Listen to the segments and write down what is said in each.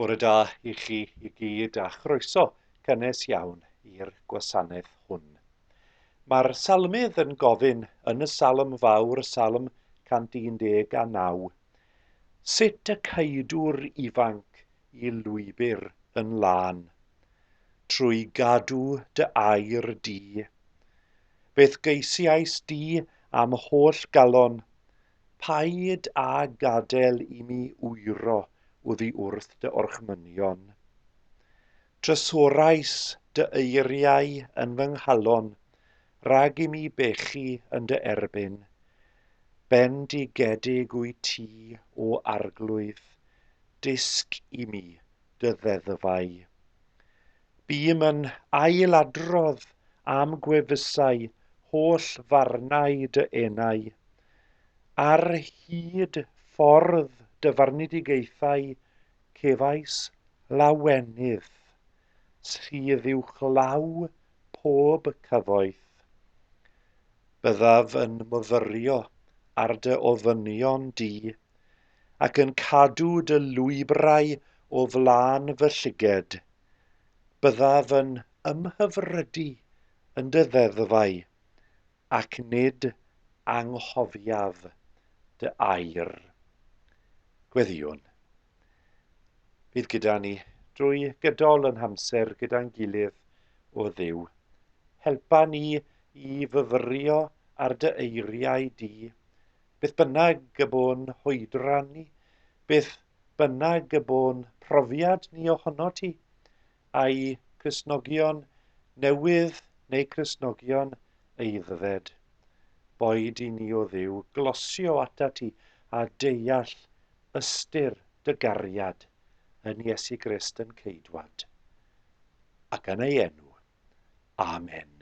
Bore da i chi i gyd a chroeso cynnes iawn i'r gwasanaeth hwn. Mae'r salmydd yn gofyn yn y Salm Fawr, Salm 119, Sut y caedw'r ifanc i lwybr yn lân? Trwy gadw dy air di. Beth geisiais di am holl galon, Paid â gadael i mi wyro oddi wrth dy orchmynion. Trysorais dy eiriau yn fy nghalon, rhag i mi bechu yn dy erbyn. Bendigedig wyt ti, O Arglwydd, dysg i mi dy ddeddfau. Bûm yn ailadrodd am gwefusau holl farnau dy enau. Ar hyd ffordd dy farnedigaethau cefais lawenydd sydd uwchlaw pob cyfoeth. Byddaf yn myfyrio ar dy ofynion di, ac yn cadw dy lwybrau o flaen fy llyged. Byddaf yn ymhyfrydu yn dy ddeddfau, ac nid anghofiaf dy air. Gweddïwn. Bydd gyda ni drwy gydol yn hamser gyda'n gilydd, o Dduw. Helpa ni i fyfyrio ar dy eiriau di, beth bynnag y bo'n hoedran ni, beth bynnag y bo'n profiad ni ohono ti, a'i Cristnogion newydd neu Cristnogion aeddfed. Boed i ni o Dduw glosio atat ti a deall ystyr dy gariad yn Iesu Grist yn Ceidwad. Ac yn ei enw. Amen.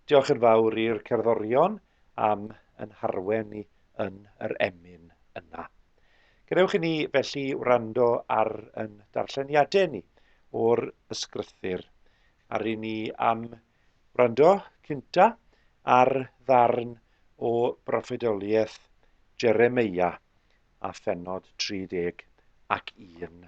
Diolch yn fawr i'r cerddorion am yn harwen ni yn yr emyn yna. Gadewch i ni felly wrando ar yn darlleniadau ni o'r ysgrythur. Ar i ni am wrando cynta ar ddarn o broffwydoliaeth Jeremeia a phennod 30 ac 1.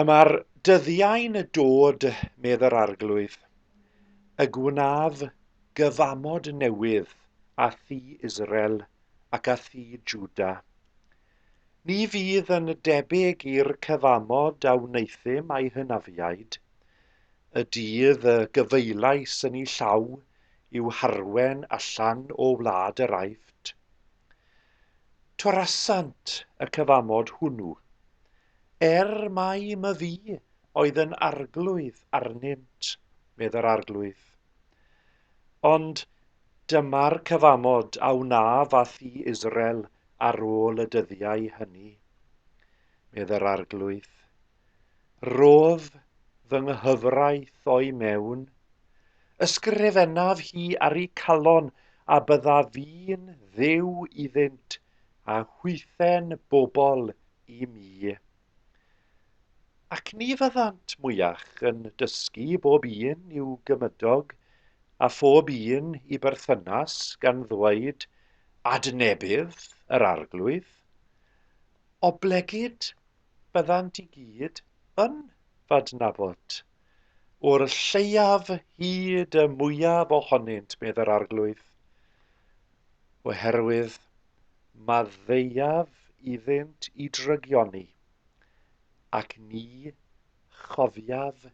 Y mae'r dyddiau'n dod, medd yr Arglwydd, y gwnaf gyfamod newydd â thŷ Israel ac â thŷ Jwda. Ni fydd yn debyg i'r cyfamod a wneuthum â'i hynafiaid, y dydd y gyfeilais yn ei llaw i'w harwen allan o wlad yr Aifft. Torasant y cyfamod hwnnw, er mai myfi oedd yn arglwydd arnynt, medd yr Arglwydd. Ond dyma'r cyfamod a wnaf â thŷ Israel ar ôl y dyddiau hynny, medd yr Arglwydd. Rhof fy nghyfraith o'i mewn, ysgrifennaf hi ar eu calon a byddaf fi'n Dduw iddynt a hwythen bobl i mi. Ac ni fyddant mwyach yn dysgu bob un i'w gymydog a phob un i berthynas gan ddweud, Adnebydd yr Arglwydd, oblegid byddant i gyd yn f'adnabod, o'r lleiaf hyd y mwyaf ohonynt, medd yr Arglwydd, oherwydd maddeuaf iddynt i drygioni, ac ni chofiaf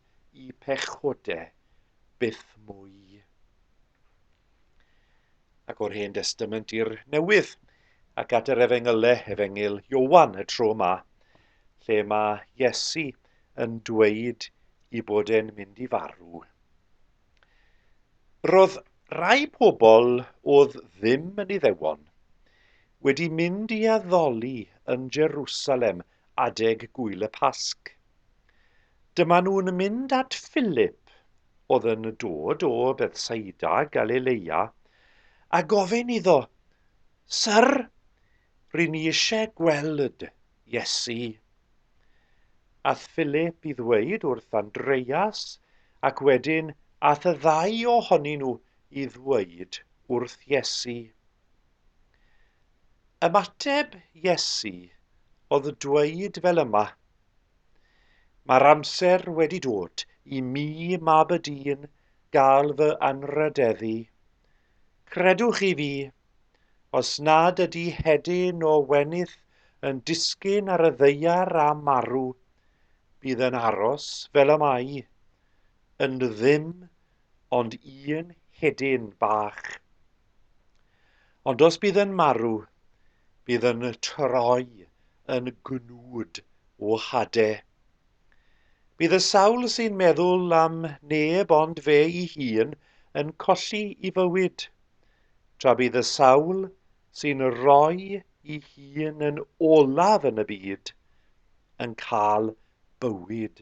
i pechode byth mwy. Ac o'r Hen Destament i'r Newydd, ac at yr Efengyle, Efengyl Ioan y tro yma, lle mae Iesu yn dweud i bod e'n mynd i farw. Roedd rai pobl oedd ddim yn Iddewon wedi mynd i addoli yn Jerusalem adeg gŵyl y Pasg. Dyma nhw'n mynd at Philip, oedd yn dod o Bethsaida, Galilea, a gofyn iddo, Syr, ry'n ni eisiau gweld Iesu. Ath Philip i ddweud wrth Andreas, ac wedyn ath y ddau ohonyn nhw i ddweud wrth Iesu. Ymateb Iesu oedd dweud fel yma, Mae'r amser wedi dod i mi, Mab y Dyn, gael fy anrhydeddu. Credwch chi fi, os nad ydy hedyn o wenith yn disgyn ar y ddaear a marw, bydd yn aros fel y mae, yn ddim ond un hedyn bach. Ond os bydd yn marw, bydd yn troi yn gnwd o hade. Bydd y sawl sy'n meddwl am neb ond fe i hun yn colli i fywyd, tra bydd y sawl sy'n rhoi i hun yn olaf yn y byd yn cael bywyd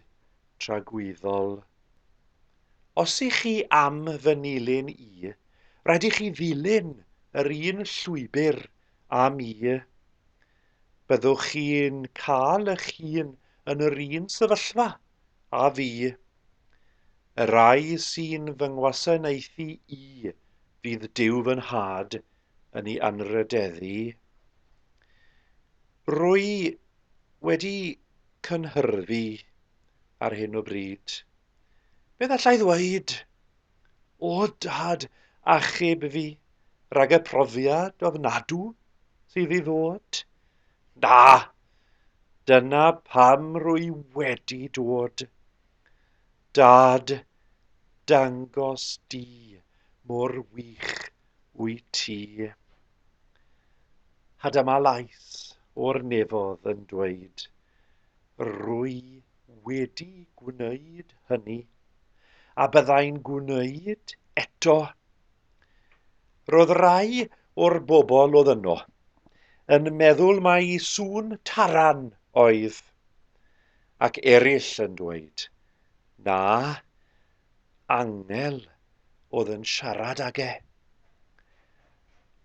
tragwyddol. Os i chi am fy nilyn i, rhaid i chi ddilyn yr un llwybr â mi. Byddwch chi'n cael eich hun yn yr un sefyllfa â fi. Y rhai sy'n fy ngwasanaethu i fydd Duw fy Nhad yn ei anrhydeddu. Rwy wedi cynhyrfu ar hyn o bryd. Beth allai ddweud? O dad, achub fi rhag y profiad ofnadw sydd i ddod. Na! Dyna pam rwy wedi dod. Dad, dangos di mor wych wyt ti. A dyma lais o'r nefodd yn dweud, Rwy wedi gwneud hynny, a byddai'n gwneud eto. Roedd rhai o'r bobl oedd yno yn meddwl mai sŵn taran oedd, ac eraill yn dweud, na, angel oedd yn siarad ag e.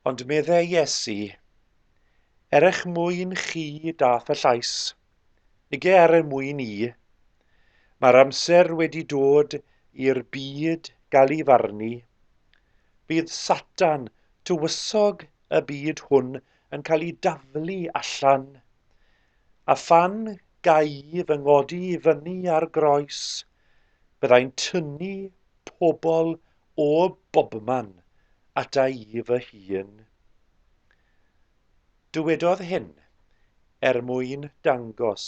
Ond meddai Iesu, er eich mwyn chi dath y llais, Nige er y mwyn i. Mae'r amser wedi dod i'r byd gael ei farnu. Bydd Satan, tywysog y byd hwn, yn cael ei daflu allan. A phan ga i fy ngodi i fyny ar groes, byddai'n tynnu pobl o bobman ata i fy hun. Dywedodd hyn. er mwyn dangos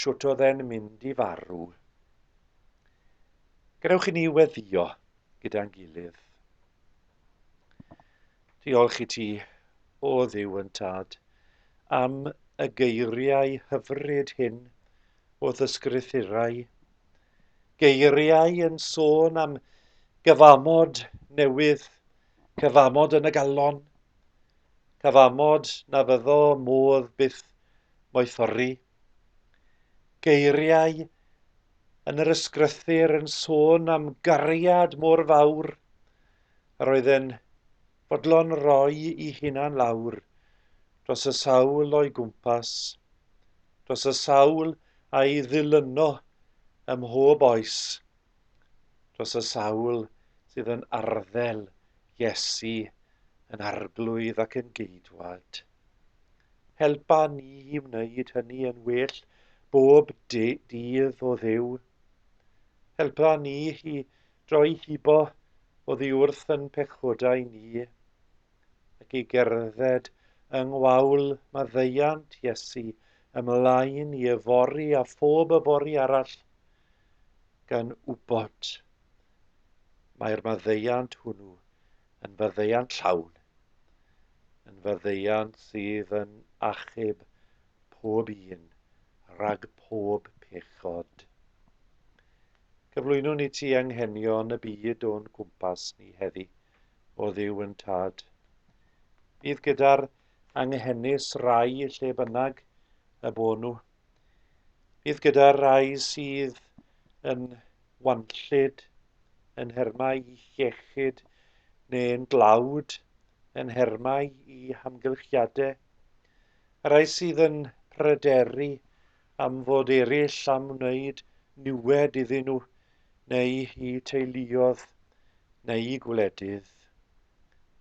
shwt oedd e'n mynd i farw. Gadewch i ni weddïo gyda'n gilydd. Diolch i ti, o Dduw yn Tad, am y geiriau hyfryd hyn o ddysgrythurau. Geiriau yn sôn am gyfamod newydd, cyfamod yn y galon, cyfamod na fyddo modd byth mo'i thorri. Geiriau yn yr ysgrythur yn sôn am gariad mor fawr yr oedd e'n fodlon roi i hunan lawr dros y sawl o'i gwmpas, dros y sawl a'i ddilyno ym mhob oes, dros y sawl sydd yn arddel Iesu yn arglwydd ac yn geidwad. Helpa ni i wneud hynny yn well bob dydd o Dduw. Helpa ni i droi hibo oddi wrth yn pechodau ni ac i gerdded yng ngwawl maddeuant Iesu ymlaen i yfory a phob yfory arall, gan wybod mai'r maddeuant hwnnw yn faddeuant llawn, yn faddeuant sydd yn achub pob un rhag pob pechod. Cyflwynwn i ti anghenion y byd o'n cwmpas ni heddi, o Dduw yn Tad. Bydd gyda'r anghenus rai lle bynnag y bo nhw. Bydd gyda'r rai sydd yn wanllyd yn nhermau iechyd neu'n dlawd yn nhermau i hamgylchiadau. Y rhai sydd yn pryderu am fod eraill am wneud niwed iddyn nhw neu i teuluodd neu i gwledydd.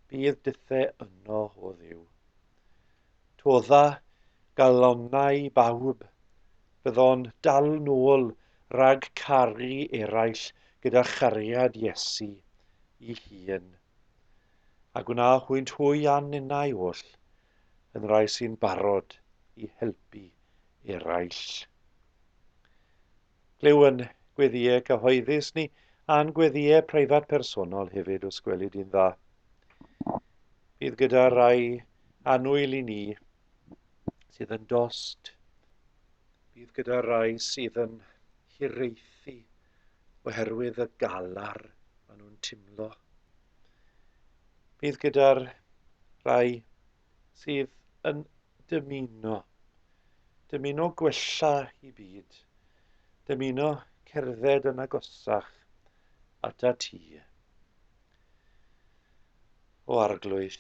Bydd dithe yno o Dduw. Todda galonnau bawb. Byddo'n dal nôl rhag caru eraill gyda chariad Iesu i hun. A gwna hwynt hwy a ninnau oll yn rai sy'n barod i helpu eraill. Glyw yn gweddïau cyhoeddus ni a'n gweddïau preifat personol hefyd os gweli di'n dda. Bydd gyda rai annwyl i ni sydd yn dost. Bydd gyda rai sydd yn hiraethu oherwydd y galar maen nhw'n timlo. Bydd gyda'r rhai sydd yn dymuno, dymuno gwella i byd, dymuno cerdded yn agosach ata ti. O Arglwydd,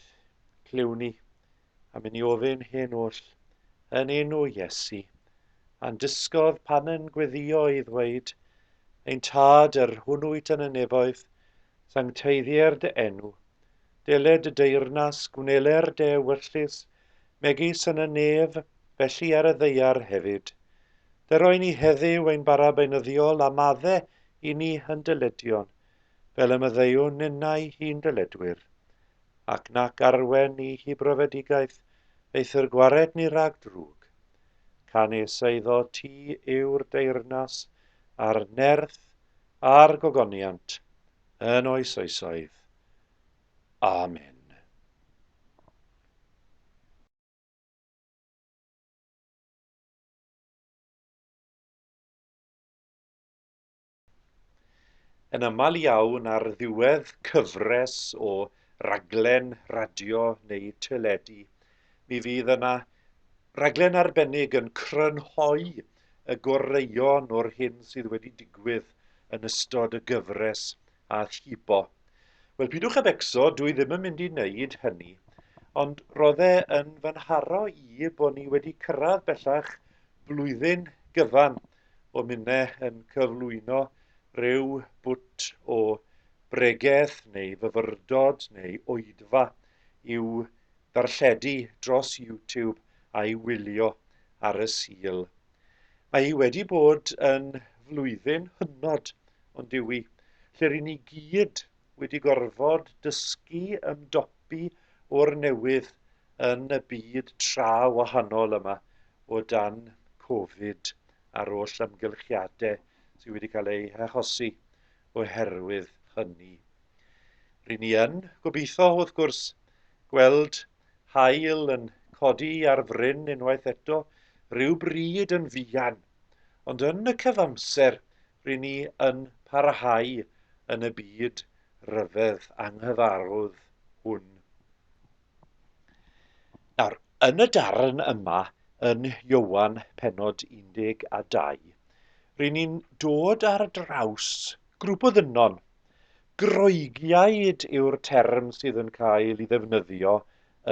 clyw ni, a mynd i ofyn hyn oll yn enw Iesu, a'n dysgodd pan yn gweddio i ddweud, Ein Tad, yr hwn wyt yn y nefoedd, sancteiddier dy enw, Deled dy deyrnas, gwneler dy ewyllys, megis yn y nef, felly ar y ddaear hefyd. Dyroi ni heddiw ein bara beunyddiol a madde i ni yn dyledion, fel y maddeuwn ninnau i'n dyledwyr. Ac nac arwen ni i brofedigaeth, eithr gwared ni rhag drwg. Canys eiddo ti yw'r deyrnas, a'r nerth, a'r gogoniant, yn oes oesoedd. Amen. Yn aml iawn ar ddiwedd cyfres o raglen radio neu teledu, mi fydd yna raglen arbennig yn crynhoi y goreuon o'r hyn sydd wedi digwydd yn ystod y gyfres a thibo. Wel, pidwch â becso, dwi ddim yn mynd i wneud hynny, ond roedd e yn fy nharo i bod ni wedi cyrraedd bellach blwyddyn gyfan o minne yn cyflwyno rhyw bwt o bregeth neu fyfyrdod neu oedfa i'w ddarlledu dros YouTube a'i wylio ar y Sul. Mae hi wedi bod yn flwyddyn hynod, ond yw hi, lle ry'n ni gyd wedi gorfod dysgu ymdopi o'r newydd yn y byd tra wahanol yma. o dan Covid a'r oll amgylchiadau sydd wedi cael eu hachosi oherwydd hynny. Ry'n ni yn gobeithio, wrth gwrs, gweld haul yn codi ar fryn unwaith eto, rhyw bryd yn fuan. Ond yn y cyfamser, ry'n ni yn parhau yn y byd rhyfedd anghyfarwydd hwn. Nawr, yn y darn yma, yn Ioan pennod 12, ry'n ni'n dod ar draws grŵp o ddynon. Groegiaid yw'r term sydd yn cael ei ddefnyddio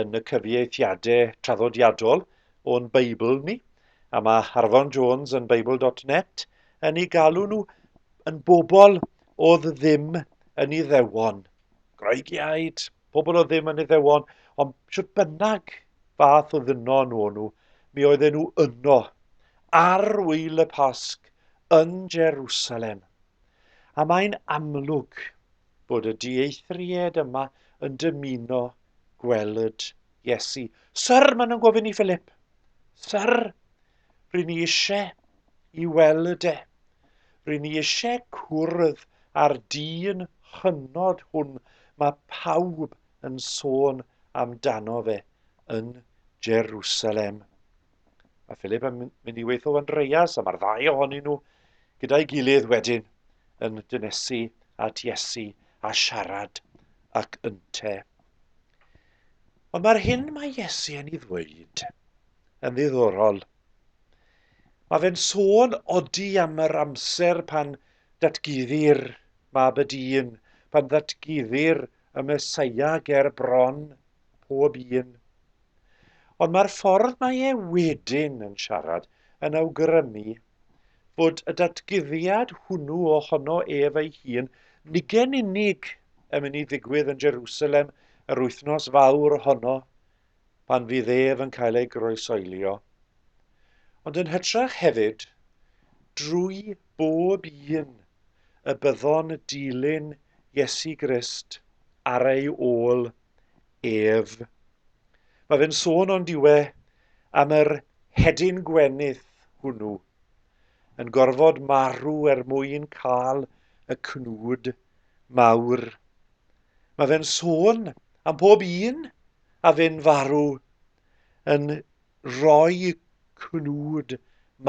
yn y cyfieithiadau traddodiadol o'n Beibl ni, a mae Arfon Jones yn Bible.net yn ei galw nhw yn bobl oedd ddim yn Iddewon. Groegiaid, Pobl oedd ddim yn Iddewon, ond shwt bynnag fath o ddynon o'n nhw, mi oedden nhw yno, ar wyl y Pasg yn Jerusalem. A mae'n amlwg bod y dieithried yma yn dymuno gweld Iesu. Syr, maen nhw'n gofyn i Philip, Syr, ry'n ni eisiau i weld e. Ry'n ni eisiau cwrdd â'r dyn hynod hwn mae pawb yn sôn amdano fe yn Jerusalem. Mae Philip yn mynd i weithio Andreas a mae'r ddau ohonyn nhw gyda'i gilydd wedyn yn dynesu at Iesu a siarad ac ynte. Ond mae'r hyn mae Iesu yn ei ddweud yn ddiddorol. Mae fe'n sôn odi am yr amser pan datguddir Mab y Dyn, pan ddatguddir y Meseia ger bron pob un. Ond mae'r ffordd mae e wedyn yn siarad yn awgrymu fod y datguddiad hwnnw ohono ef ei hun nigen unig yn mynd i ddigwydd yn Jerusalem yr wythnos fawr honno, pan fydd ef yn cael ei groesoelio, ond yn hytrach hefyd drwy bob un y byddo'n dilyn Iesu Grist ar ei ôl ef. Mae fe'n sôn ond yw e am yr hedyn gwenith hwnnw yn gorfod marw er mwyn cael y cnwd mawr. Mae fe'n sôn am pob un a fe'n farw yn rhoi cnwd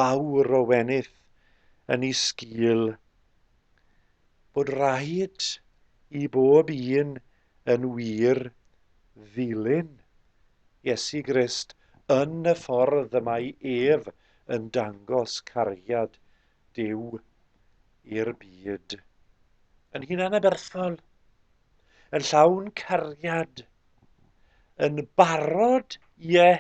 mawr o wenith yn ei sgil. Bod rhaid i bob un yn wir ddilyn Iesu Grist yn y ffordd y mae ef yn dangos cariad Duw i'r byd. Yn hunanaberthol, yn llawn cariad, yn barod, ie,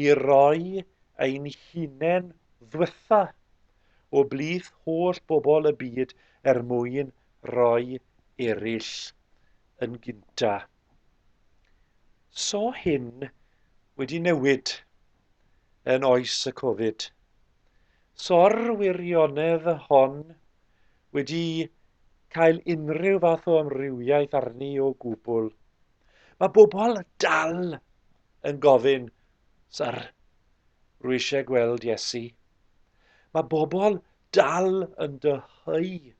i roi ein hunain ddwytha o blith holl bobl y byd er mwyn rhoi eraill yn gynta. So hyn wedi newid yn oes y Covid. So'r wirionedd hon wedi cael unrhyw fath o amrywiaeth arni o gwbl. Mae bobl dal yn gofyn, Syr, rwy eisiau gweld Iesu. Mae bobl dal yn dyheu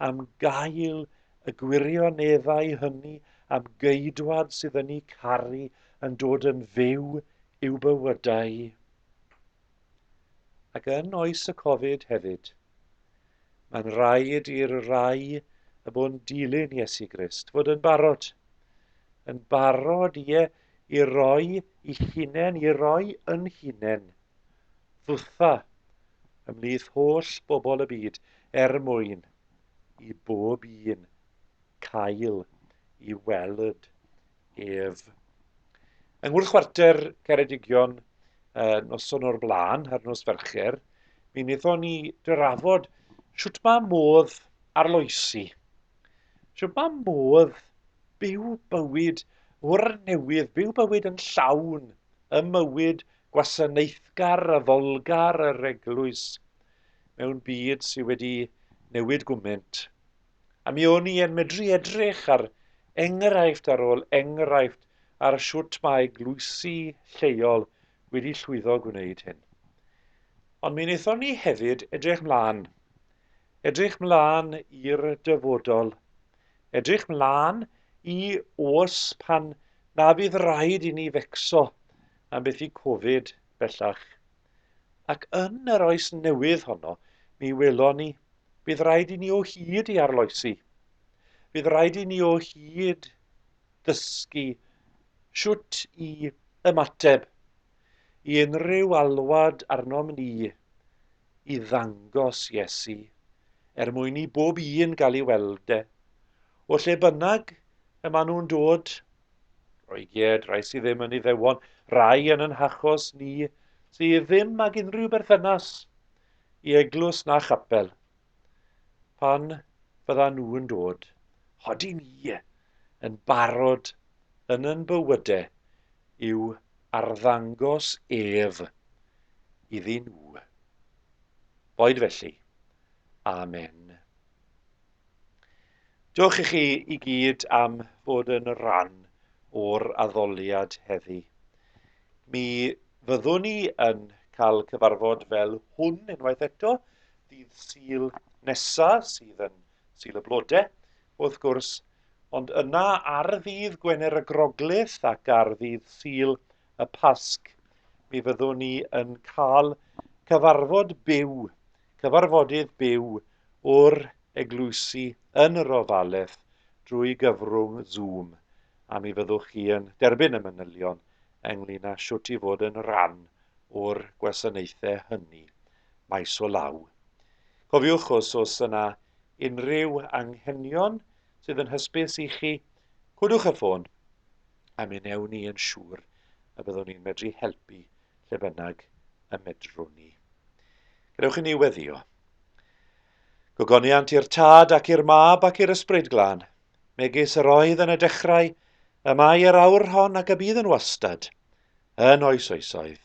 am gael y gwirioneddau hynny am geidwad sydd yn eu caru yn dod yn fyw i'w bywydau. Ac yn oes y Covid hefyd, mae'n rhaid i'r rhai y bo'n dilyn Iesu Grist fod yn barod, yn barod ie i roi i hunain, i roi yn hunain, ddwtha ymhlith holl bobl y byd er mwyn i bob un cael i weld ef. Yng Ngŵyl Chwarter Ceredigion noson o'r blaen, ar nos Fercher, mi wnaethon ni drafod shwt mae modd arloesi. Shwt mae modd byw bywyd o'r newydd, byw bywyd yn llawn, y mywyd gwasanaethgar a folgar yr eglwys mewn byd sydd wedi newid gwmynt. A mi o'n i yn medru edrych ar enghraifft ar ôl enghraifft ar shwt mae eglwysi lleol wedi llwyddo gwneud hyn. Ond mi wnaethon ni hefyd edrych mlaen. Edrych mlaen i'r dyfodol. Edrych mlaen i oes pan na fydd rhaid i ni fecso am beth i Covid bellach. Ac yn yr oes newydd honno, mi welon ni, bydd rhaid i ni o hyd i arloesi. Bydd rhaid i ni o hyd ddysgu shwt i ymateb i unrhyw alwad arnom ni i ddangos Iesu er mwyn i bob un gael ei weld e. O lle bynnag y maen nhw'n dod, Roegiaid, rhai sydd ddim yn Iddewon, rhai yn yn hachos ni sydd ddim ag unrhyw berthynas i eglwys na chapel. Pan fyddan nhw'n dod, hodi ni yn barod yn yn bywydau i'w arddangos ef iddyn nhw. Boed felly. Amen. Diolch i chi i gyd am fod yn rhan o'r addoliad heddi. Mi fyddwn ni yn cael cyfarfod fel hwn unwaith eto, ddydd Sul nesa, sydd yn Sul y Blode, wrth gwrs, ond yna ar ddydd Gwener y Groglith ac ar ddydd Sul y Pasg, mi fyddwn ni yn cael cyfarfod byw, cyfarfodydd byw o'r eglwysi yn yr ofalaeth drwy gyfrwng Zoom, a mi fyddwch chi yn derbyn y manylion ynglyn â shwt i fod yn rhan o'r gwasanaethau hynny maes o law. Cofiwch os oes yna unrhyw anghenion sydd yn hysbys i chi, codwch y ffôn a mi wnewn ni yn siŵr y byddwn ni'n medru helpu lle bynnag y medrwn ni. Gadewch i ni weddio. Gogoniant i'r Tad ac i'r Mab ac i'r Ysbryd Glân, megis yr oedd yn y dechrau, y mae yr awr hon ac y bydd yn wastad, yn oes oesoedd.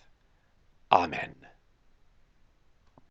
Amen.